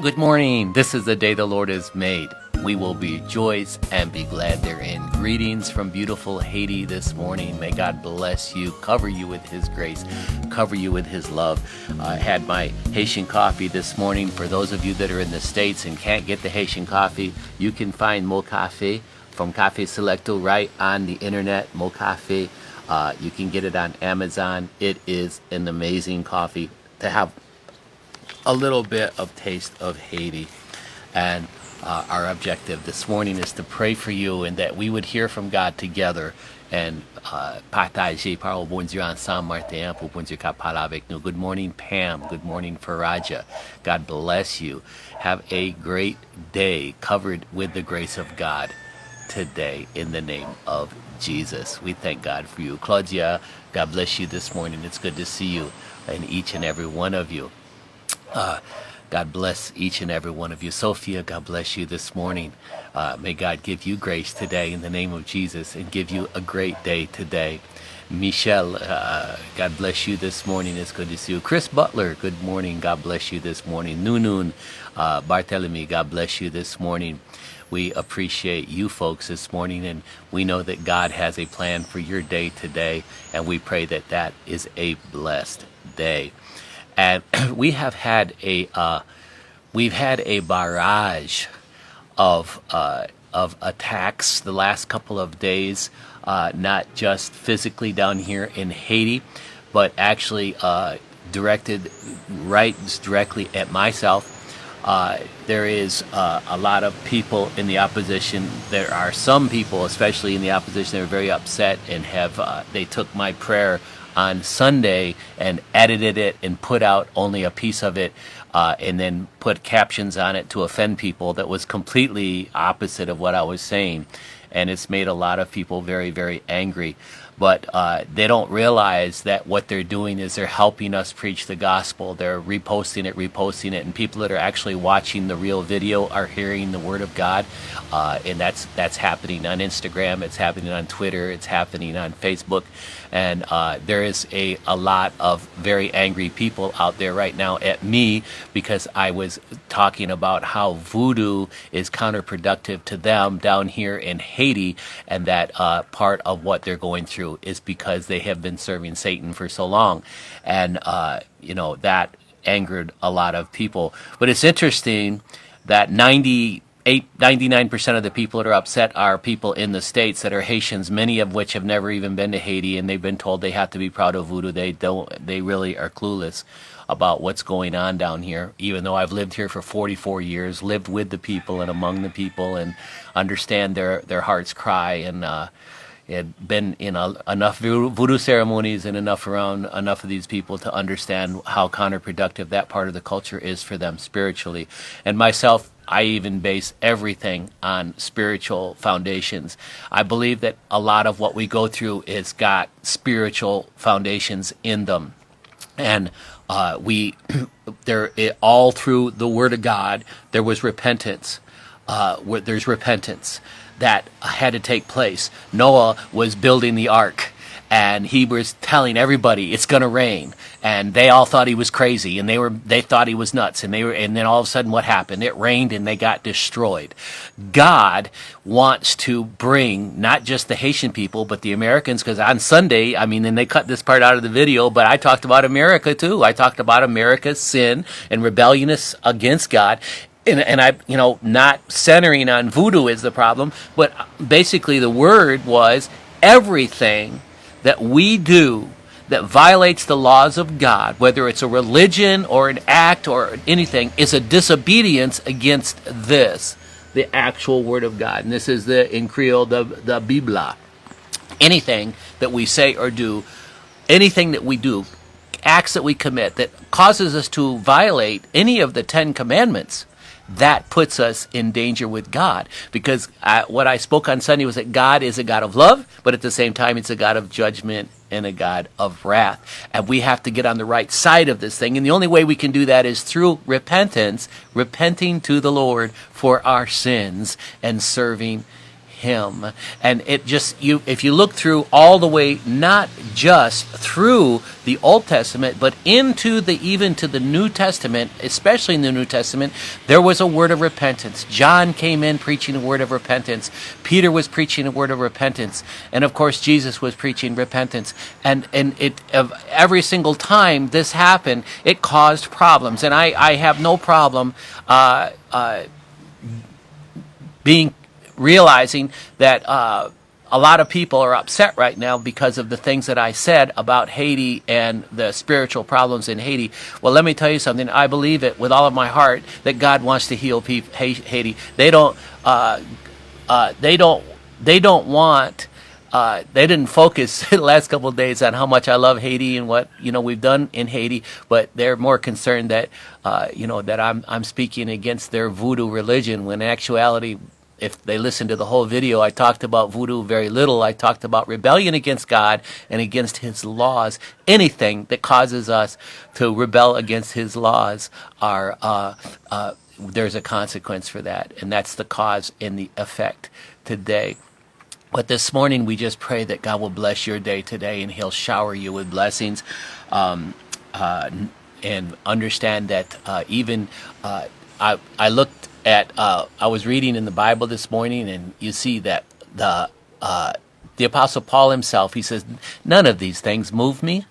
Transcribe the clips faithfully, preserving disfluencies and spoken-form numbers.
Good morning. This is the day the Lord has made. We will rejoice and be glad therein. Greetings from beautiful Haiti this morning. May God bless you, cover you with His grace, cover you with His love. I had my Haitian coffee this morning. For those of you that are in the States and can't get the Haitian coffee, you can find Mo Cafe from Cafe Selecto right on the internet. Mo Cafe. Uh, you can get it on Amazon. It is an amazing coffee to have a little bit of taste of Haiti. And uh, our objective this morning is to pray for you and that we would hear from God together and uh, pataje pawòl Bondye ansanm maten an pou Bondye ka pale avèk nou. Good morning, Pam. Good morning, Faraja. God bless you. Have a great day covered with the grace of God today in the name of Jesus. We thank God for you. Claudia, God bless you this morning. It's good to see you and each and every one of you. Uh, God bless each and every one of you. Sophia, God bless you this morning. Uh, may God give you grace today in the name of Jesus and give you a great day today. Michelle, uh, God bless you this morning. It's good to see you. Chris Butler, good morning. God bless you this morning. Nunun, uh, Barthélemy, God bless you this morning. We appreciate you folks this morning, and we know that God has a plan for your day today, and we pray that that is a blessed day. And we have had a uh, we've had a barrage of uh, of attacks the last couple of days, uh, not just physically down here in Haiti, but actually uh, directed right directly at myself. Uh, there is uh, a lot of people in the opposition. There are some people, especially in the opposition, that are very upset and have uh, they took my prayer on Sunday and edited it and put out only a piece of it, uh, and then put captions on it to offend people that was completely opposite of what I was saying. And it's made a lot of people very, very angry. But uh, they don't realize that what they're doing is they're helping us preach the gospel. They're reposting it, reposting it, and people that are actually watching the real video are hearing the word of God. Uh, and that's that's happening on Instagram. It's happening on Twitter. It's happening on Facebook. And uh, there is a, a lot of very angry people out there right now at me because I was talking about how voodoo is counterproductive to them down here in Haiti, and that uh, part of what they're going through is because they have been serving Satan for so long. And, uh, you know, that angered a lot of people. But it's interesting that ninety-eight, ninety-nine percent of the people that are upset are people in the States that are Haitians, many of which have never even been to Haiti, and they've been told they have to be proud of voodoo. They don't, they really are clueless about what's going on down here, even though I've lived here for forty-four years, lived with the people and among the people, and understand their, their heart's cry, and uh, had been in a, enough voodoo ceremonies and enough around enough of these people to understand how counterproductive that part of the culture is for them spiritually. And myself, I even base everything on spiritual foundations. I believe that a lot of what we go through has got spiritual foundations in them. And uh, we, there, it, all through the Word of God, there was repentance. Uh, where there's repentance that had to take place. Noah was building the ark, and he was telling everybody it's going to rain, and they all thought he was crazy, and they were they thought he was nuts, and they were and then all of a sudden, what happened? It rained and they got destroyed. God wants to bring not just the Haitian people, but the Americans, because on Sunday, I mean, and they cut this part out of the video, but I talked about America too. I talked about America's sin and rebelliousness against God. And, and I, you know, not centering on voodoo is the problem, but basically the word was everything that we do that violates the laws of God, whether it's a religion or an act or anything, is a disobedience against this, the actual word of God. And this is the, in Creole, the, the Biblia. Anything that we say or do, anything that we do, acts that we commit that causes us to violate any of the Ten Commandments, that puts us in danger with God. Because I, what I spoke on Sunday was that God is a God of love, but at the same time, it's a God of judgment and a God of wrath. And we have to get on the right side of this thing. And the only way we can do that is through repentance, repenting to the Lord for our sins and serving him. And it just, you, if you look through all the way, not just through the Old Testament, but into the, even to the New Testament, especially in the New Testament, there was a word of repentance. John came in preaching a word of repentance. Peter was preaching a word of repentance. And of course, Jesus was preaching repentance. And, and it, every single time this happened, it caused problems. And I, I have no problem, uh, uh, being, realizing that, uh, a lot of people are upset right now because of the things that I said about Haiti and the spiritual problems in Haiti. Well, let me tell you something. I believe it with all of my heart that God wants to heal people, Haiti. They don't, uh, uh, they don't, they don't want, uh, they didn't focus the last couple of days on how much I love Haiti and what, you know, we've done in Haiti, but they're more concerned that, uh, you know, that I'm, I'm speaking against their voodoo religion, when in actuality, if they listen to the whole video, I talked about voodoo very little. I talked about rebellion against God and against his laws. Anything that causes us to rebel against his laws are, uh, uh, there's a consequence for that. And that's the cause and the effect today. But this morning, we just pray that God will bless your day today and he'll shower you with blessings. Um, uh, and understand that, uh, even, uh, I, I looked at, uh, I was reading in the Bible this morning, and you see that the, uh, the Apostle Paul himself, he says, "None of these things move me."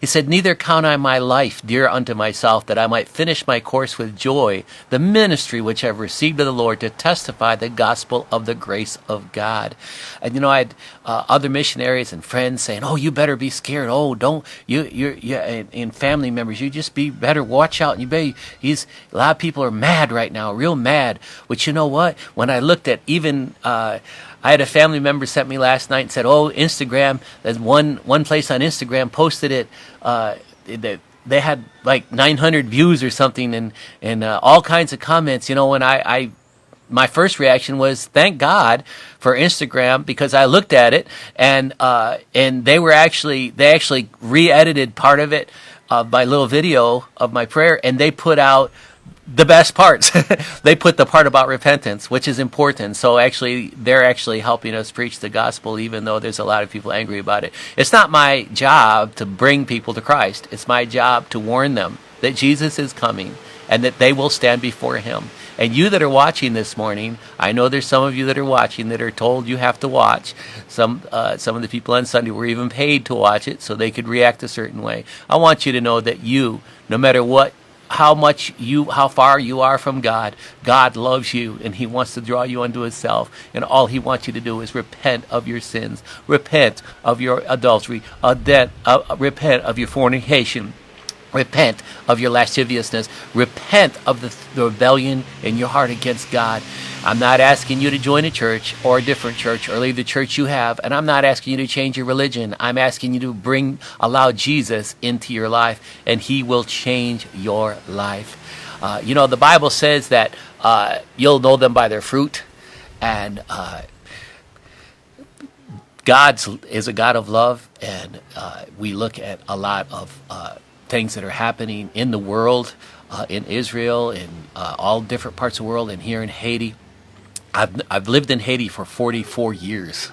He said, "Neither count I my life dear unto myself, that I might finish my course with joy, the ministry which I've received of the Lord to testify the gospel of the grace of God." And you know, I had, uh, other missionaries and friends saying, "Oh, you better be scared. Oh, don't, you, you, you," and, and family members, "You just be better, watch out. You better, he's, a lot of people are mad right now, real mad." But you know what? When I looked at even, uh, I had a family member sent me last night and said, "Oh, Instagram, there's one, one place on Instagram posted it, uh, that they had like nine hundred views or something, and, and, uh, all kinds of comments," you know, and I, I, my first reaction was, "Thank God for Instagram," because I looked at it, and, uh, and they were actually, they actually re-edited part of it, of my little video of my prayer, and they put out the best parts. They put the part about repentance, which is important. So actually, they're actually helping us preach the gospel, even though there's a lot of people angry about it. It's not my job to bring people to Christ. It's my job to warn them that Jesus is coming and that they will stand before him. And you that are watching this morning, I know there's some of you that are watching that are told you have to watch. Some, uh, some of the people on Sunday were even paid to watch it so they could react a certain way. I want you to know that you, no matter what, how much you, how far you are from God, God loves you and he wants to draw you unto himself. And all he wants you to do is repent of your sins, repent of your adultery, uh, that, uh, repent of your fornication, repent of your lasciviousness, repent of the, the rebellion in your heart against God. I'm not asking you to join a church or a different church or leave the church you have, and I'm not asking you to change your religion. I'm asking you to bring, allow Jesus into your life, and he will change your life. Uh, you know, the Bible says that, uh, you'll know them by their fruit, and, uh, God is a God of love, and, uh, we look at a lot of, uh, things that are happening in the world, uh, in Israel, in, uh, all different parts of the world, and here in Haiti. I've, I've lived in Haiti for forty-four years.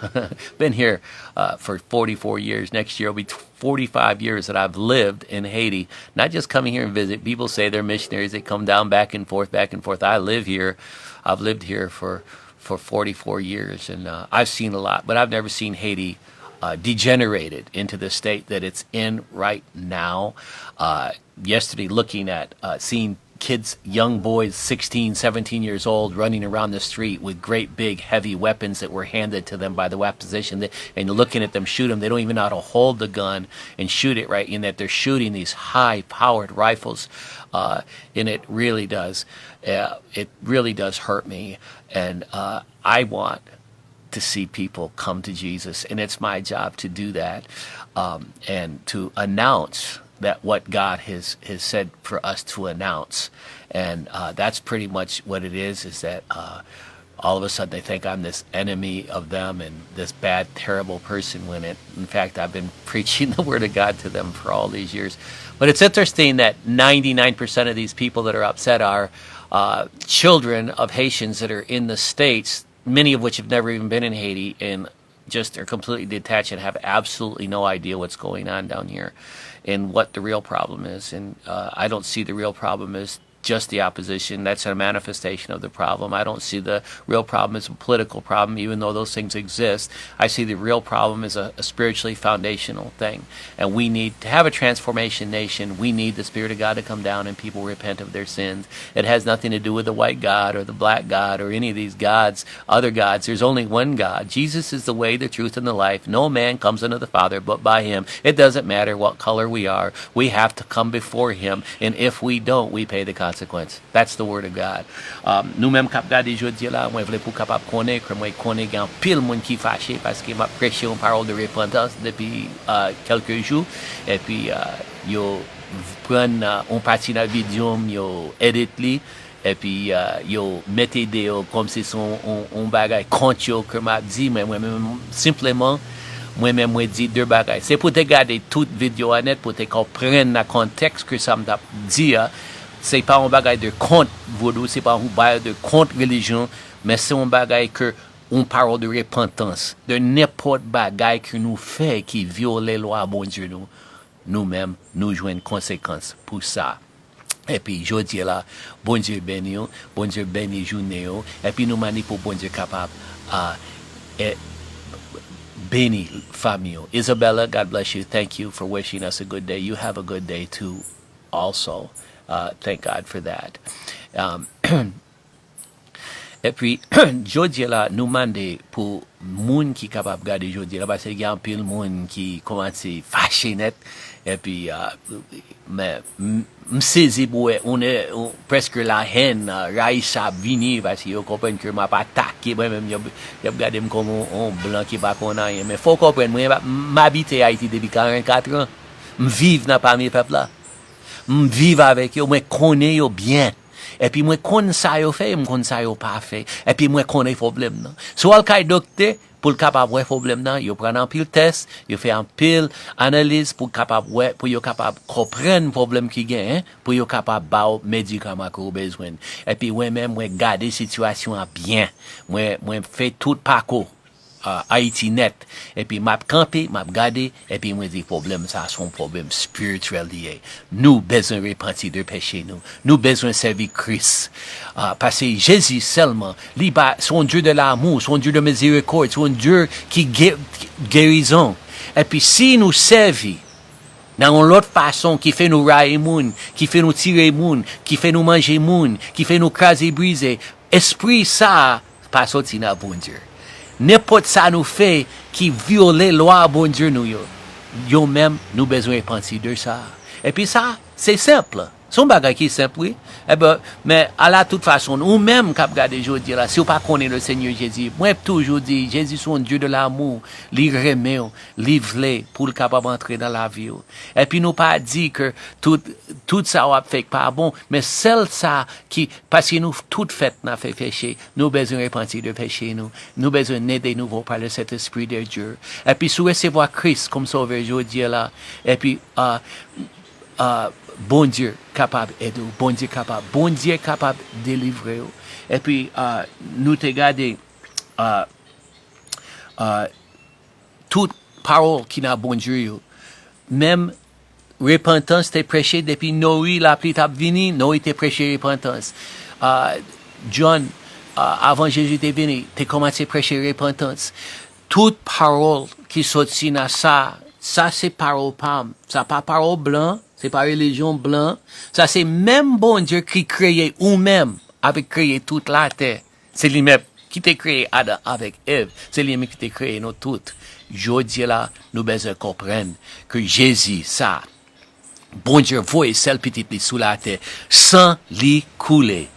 Been here, uh, for forty-four years. Next year will be forty-five years that I've lived in Haiti. Not just coming here and visit. People say they're missionaries. They come down back and forth, back and forth. I live here. I've lived here for for forty-four years, and, uh, I've seen a lot, but I've never seen Haiti, uh, degenerated into the state that it's in right now. Uh, yesterday, looking at, uh, seeing kids, young boys, sixteen, seventeen years old, running around the street with great big heavy weapons that were handed to them by the opposition, and looking at them shoot them, they don't even know how to hold the gun and shoot it right, in that they're shooting these high-powered rifles, uh, and it really does, uh, it really does hurt me. And, uh, I want to see people come to Jesus, and it's my job to do that, um, and to announce that what God has, has said for us to announce. And, uh, that's pretty much what it is, is that, uh, all of a sudden they think I'm this enemy of them and this bad, terrible person, when it, in fact, I've been preaching the word of God to them for all these years. But it's interesting that ninety-nine percent of these people that are upset are, uh, children of Haitians that are in the States many of which have never even been in Haiti and just are completely detached and have absolutely no idea what's going on down here and what the real problem is. And uh, I don't see the real problem as just the opposition. That's a manifestation of the problem. I don't see the real problem as a political problem, even though those things exist. I see the real problem as a, a spiritually foundational thing. And we need to have a transformation nation. We need the Spirit of God to come down and people repent of their sins. It has nothing to do with the white God or the black God or any of these gods, other gods. There's only one God. Jesus is the way, the truth, and the life. No man comes unto the Father but by him. It doesn't matter what color we are. We have to come before him. And if we don't, we pay the consequence. That's the word of God. Um, nou menm k ap gade jodi la, mwen vle pou kapab konnen, ke mwen konnen gen anpil moun ki fache paske m ap preche yon pawòl de repantans depi uh, kèlke jou. Epi uh, yo pran uh, yon pati nan videyo m, yo edit li. Epi uh, yo mete deyò kòmsi se yon, yon, yon bagay kont yo ke m ap di, men mwen menm senpleman, mwen menm mwen di de bagay. Se pou te gade tout videyo a nèt, pou te konprann nan kontèks ke sa m t ap di a, se pa yon bagay de kont vodou, se pa yon bagay de kont relijyon, men se yon bagay ke yon pawòl de repantans de nenpòt bagay ke nou fè ki vyole lwa Bondye nou, nou menm nou jwenn konsekans pou sa. Epi jodi la, Bondye beni yo, Bondye beni jounen yo, epi nou mande pou Bondye kapab uh, e, beni fanmi yo. Isabella, God bless you. Thank you for wishing us a good day. You have a good day too, also. Uh, thank God for that. Um, Epi, jodi la, nou mande pou moun ki kapab gade jodi la, paske gen anpil moun ki kòmanse fache nèt. Epi, uh, men, m sezi pou wè, on, on, prèske la hèn, uh, rayisab vini, paske yo konprann ke m ap atake mwen menm, y ap, y ap gade m kòm on, on blan ki pa konn anyen. Men fò w konprann, mwen, m abite Ayiti depi karannkat an. M viv nan pami pèp la. M viv avèk yo, mwen konnen yo byen. Epi mwen konn sa yo fè e m konn sa yo pa fè. Epi mwen konnen pwoblèm nan. Si w al kay doktè, pou l kapab wè pwoblèm nan, yo pran anpil tès, yo fè anpil analiz pou kapab wè, pou yo kapab konprann pwoblèm ki genyen, pou yo kapab ba w medikaman ke w bezwen. Epi mwen menm, mwen gade sitiyasyon an byen. Mwen, mwen fè tout pakou uh, Ayiti nèt. Epi m ap kanpe, m ap gade, epi mwen di pwoblèm sa se yon pwoblèm espirityèl li ye. Nou bezwen repanti de peche nou. Nou bezwen sèvi Kris. Uh, paske Jezi sèlman, li pa, se yon Dye de lamou, se yon Dye de mizerikòd, se yon Dye ki ge, gerizon. Epi si nou sèvi nan yon lòt fason ki fè nou rayi moun, ki fè nou tire moun, ki fè nou manje moun, ki fè nou kraze brize, espri sa a pa soti nan Bondye. Nenpòt sa nou fè ki vyole lwa Bondye nou yo, yo menm nou bezwen repanti de sa. Epi sa, se senp. Se yon bagay ki senp, wi. Ebyen, men ala tout fason, ou menm k ap gade jodi la, si w pa konnen le Seigneur Jésus, mwen toujou di, Jezi se yon Dye de lamou, li renmen w, li vle pou l kapab antre nan lavi w. Epi nou pa di ke tout, tout sa w ap fè k pa bon, men sèl sa ki, paske nou tout fèt nan fè peche, nou bezwen repanti de peche nou, nou bezwen ne de nouvo pa le Sentespri de Dye. Epi si w resevwa Kris kòm Sovè jodi a la, epi, ah, ah, Bondye kapab ede w, Bondye kapab, Bondye kapab delivre w. Epi, ah, nou te gade, ah, ah, tout pawòl ki nan Bondye yo. Menm repantans te preche depi Noe, lapli t ap vini, Noe te preche repantans. Ah, John, ah, avan Jezi te vini, te kòmanse preche repantans. Tout pawòl ki soti nan sa, sa se pawòl pa m. Sa pa pawòl blan, se pa relijyon blan. Sa se menm Bondye ki kreye ou menm, avèk kreye tout latè. Se li menm ki te kreye Adan avèk Èv. Se li menm ki te kreye nou tout. Jodi a la, nou bezwen konprann ke Jezi sa, Bondye voye sèl Pitit li sou latè, san li koule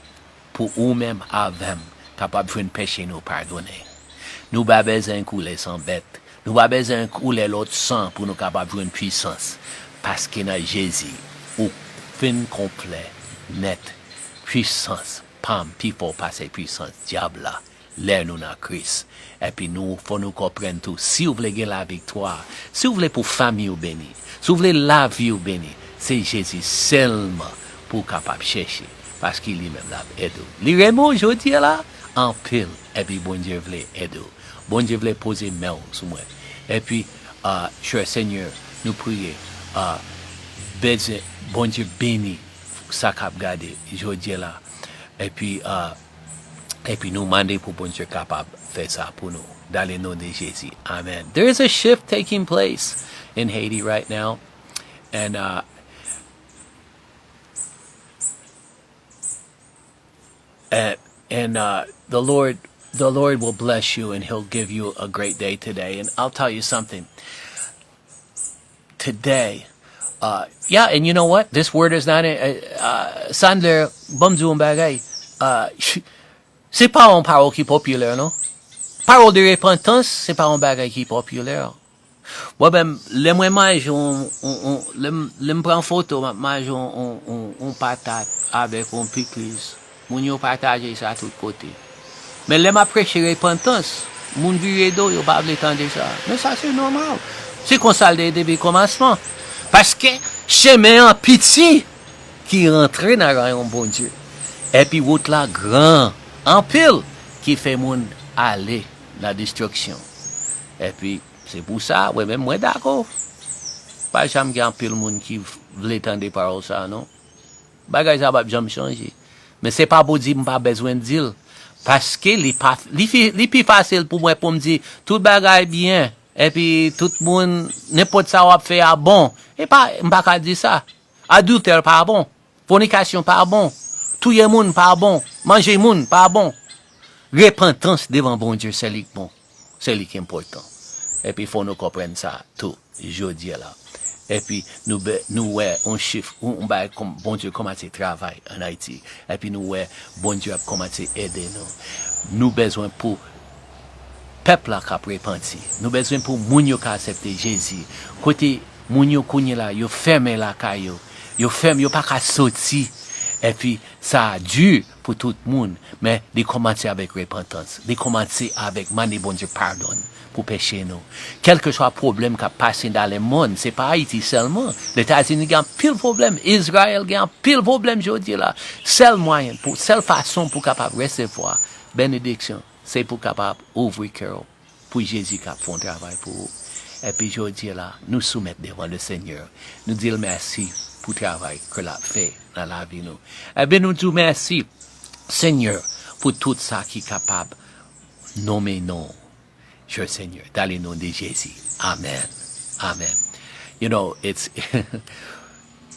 pou ou menm avè m kapab jwenn peche nou padonnen. Nou pa bezwen koule san bèt. Nou pa bezwen koule lòt san pou nou kapab jwenn pwisans. Paske nan Jezi, ou fin konplè nèt. Pwisans pa m pi fò pase pwisans dyab la lè nou nan Kris. Epi nou, fò nou konprann tou, si w vle gen laviktwa, si w vle pou fanmi w beni, si w vle lavi w beni, se Jezi sèlman pou w kapab chèche, paske li menm l ap ede w. Li renmen w jodi a la, anpil, epi Bondye vle ede w. Bondye vle poze men w sou mwen. Epi, ah, chè Senyè, nou priye, ah, bezwen Bondye beni sa k ap gade jodi a la. Epi, ah, epi nou mande pou Bondye kapab fè sa pou nou. Dans le nom de Jésus. Amen. There is a shift taking place in Haiti right now. And, uh, and, and uh, the Lord, the Lord will bless you, and He'll give you a great day today. And I'll tell you something. Today, uh, yeah, and you know what? This word is not, uh, uh, Sandler, ban m di w yon bagay. Uh, se pa yon pawòl ki popilè, non. Pawòl de repantans, se pa yon bagay ki popilè. Mwen menm, lè mwen manje yon, yon, yon, lè m, lè m pran foto, m ap manje yon, yon, yon, yon patat avèk yon pikliz, moun yo pataje sa tout kote. Men lè m ap preche repantans, moun vire do, yo pa vle tande sa. Men sa se nòmal. Se konsa l te ye depi kòmansman. Paske chemen an piti ki rantre nan rayon Bondye. Epi wout la gran anpil ki fè moun ale nan destriksyon. Epi se pou sa, mwen menm mwen dakò. Pa janm gen anpil moun ki vle tande pawòl sa a, non. Bagay sa a p ap janm chanje. Men se pa pou di m pa bezwen di l. Paske li pa, li fi, li pi fasil pou mwen pou m di tout bagay byen. Epi tout moun, nenpòt sa w ap fè a bon. E pa, m pa ka di sa. Adiltè pa bon. Fònikasyon pa bon. Touye moun pa bon. Manje moun pa bon. Repantans devan Bondye, se li k bon. Se li k enpòtan. Epi fò nou konprann sa tou, jodi a la. Epi nou be-, nou wè yon chif, yon, yon bagay kòm Bondye kòmanse travay ann Ayiti. Epi nou wè Bondye ap kòmanse ede nou. Nou bezwen pou pèp la ka repanti. Nou bezwen pou moun yo ka aksepte Jezi. Kote moun yo kounye la, yo fèmen lakay yo. Yo fèmen, yo pa ka soti. Epi sa di pou tout moun, men li kòmanse avèk repantans. Li kòmanse avèk mande Bondye padon pou peche nou. Kèlkeswa pwoblèm k ap pase nan lemonn, se pa Ayiti sèlman. Letazini gen anpil pwoblèm, Izrayèl gen anpil pwoblèm jodi a la. Sèl mwayen pou, sèl fason pou kapab resevwa benediksyon, se pou kapab ouvri kè w pou Jezi k ap fè yon travay pou ou. Epi jodi a la, nou soumèt devan le Senyè. Nou di l mèsi pou travay ke l ap fè nan lavi nou. Ebyen, nou di w mèsi, Senyè, pou tout sa ki kapab nonmen non w, chè Senyè, dans le nom de Jésus. Amen. Amen. You know, it's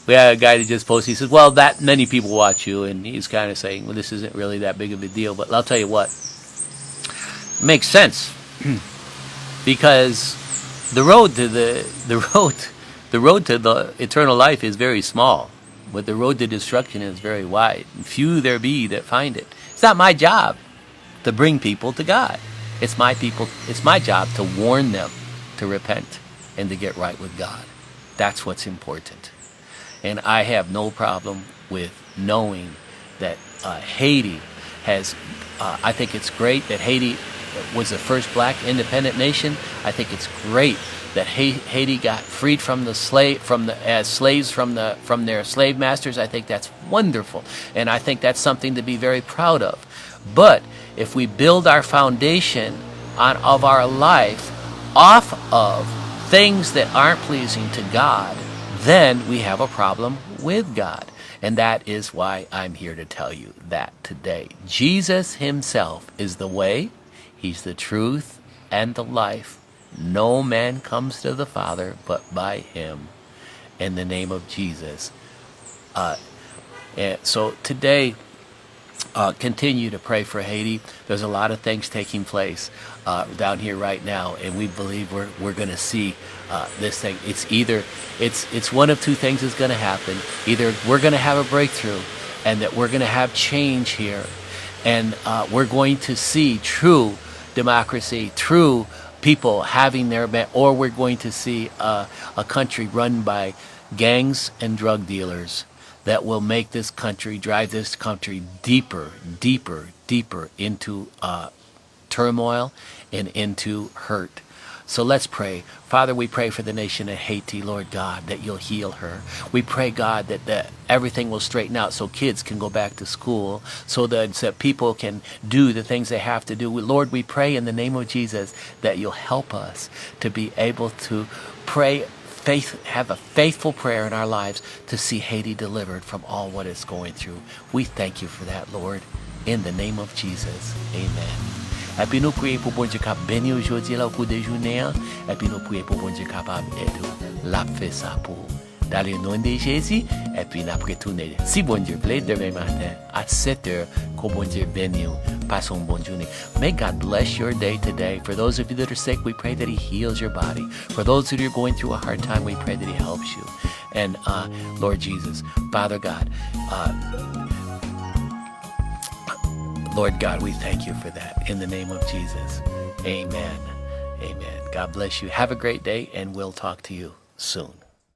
We had a guy that just posted, he says, "Well, that many people watch you," and he's kind of saying, "Well, this isn't really that big of a deal, but I'll tell you what, it makes sense." Because the road to the, the road, the road to the eternal life is very small, but the road to destruction is very wide. And few there be that find it. It's not my job to bring people to God. It's my people, it's my job to warn them to repent and to get right with God. That's what's important. And I have no problem with knowing that, uh, Haiti has, uh, I think it's great that Haiti was the first black independent nation. I think it's great that Ha-, Haiti got freed from the slave, from the, as slaves from the, from their slave masters. I think that's wonderful. And I think that's something to be very proud of. But if we build our foundation on, of our life off of things that aren't pleasing to God, then we have a problem with God. And that is why I'm here to tell you that today. Jesus himself is the way, he's the truth, and the life. No man comes to the Father but by him. In the name of Jesus. Uh, and so today, uh, continue to pray for Haiti. There's a lot of things taking place, uh, down here right now, and we believe we're, we're going to see, uh, this thing. It's either, it's, it's one of two things is going to happen. Either we're going to have a breakthrough and that we're going to have change here, and, uh, we're going to see true democracy, true people having their, or we're going to see a, a country run by gangs and drug dealers that will make this country, drive this country deeper, deeper, deeper into, uh, turmoil and into hurt. So let's pray. Father, we pray for the nation of Haiti, Lord God, that you'll heal her. We pray, God, that the, everything will straighten out so kids can go back to school, so that, that people can do the things they have to do. We, Lord, we pray in the name of Jesus that you'll help us to be able to pray faith, have a faithful prayer in our lives to see Haiti delivered from all what it's going through. We thank you for that, Lord. In the name of Jesus. Amen. Epi nou priye pou Bondye ka beni w jodi la, ou kou de jounen an. Epi nou priye pou Bondye kapab ede w. L ap fè sa pou ou. Dans le nom de Jésus. Epi n ap retounen, si Bondye vle, demen maten a sèt è, kou Bondye beni w. Pase yon bon jounen. May God bless your day today. For those of you that are sick, we pray that He heals your body. For those of you that are going through a hard time, we pray that He helps you. And uh, Lord Jesus, Father God, uh, Lord God, we thank you for that. In the name of Jesus, amen. Amen. God bless you. Have a great day, and we'll talk to you soon.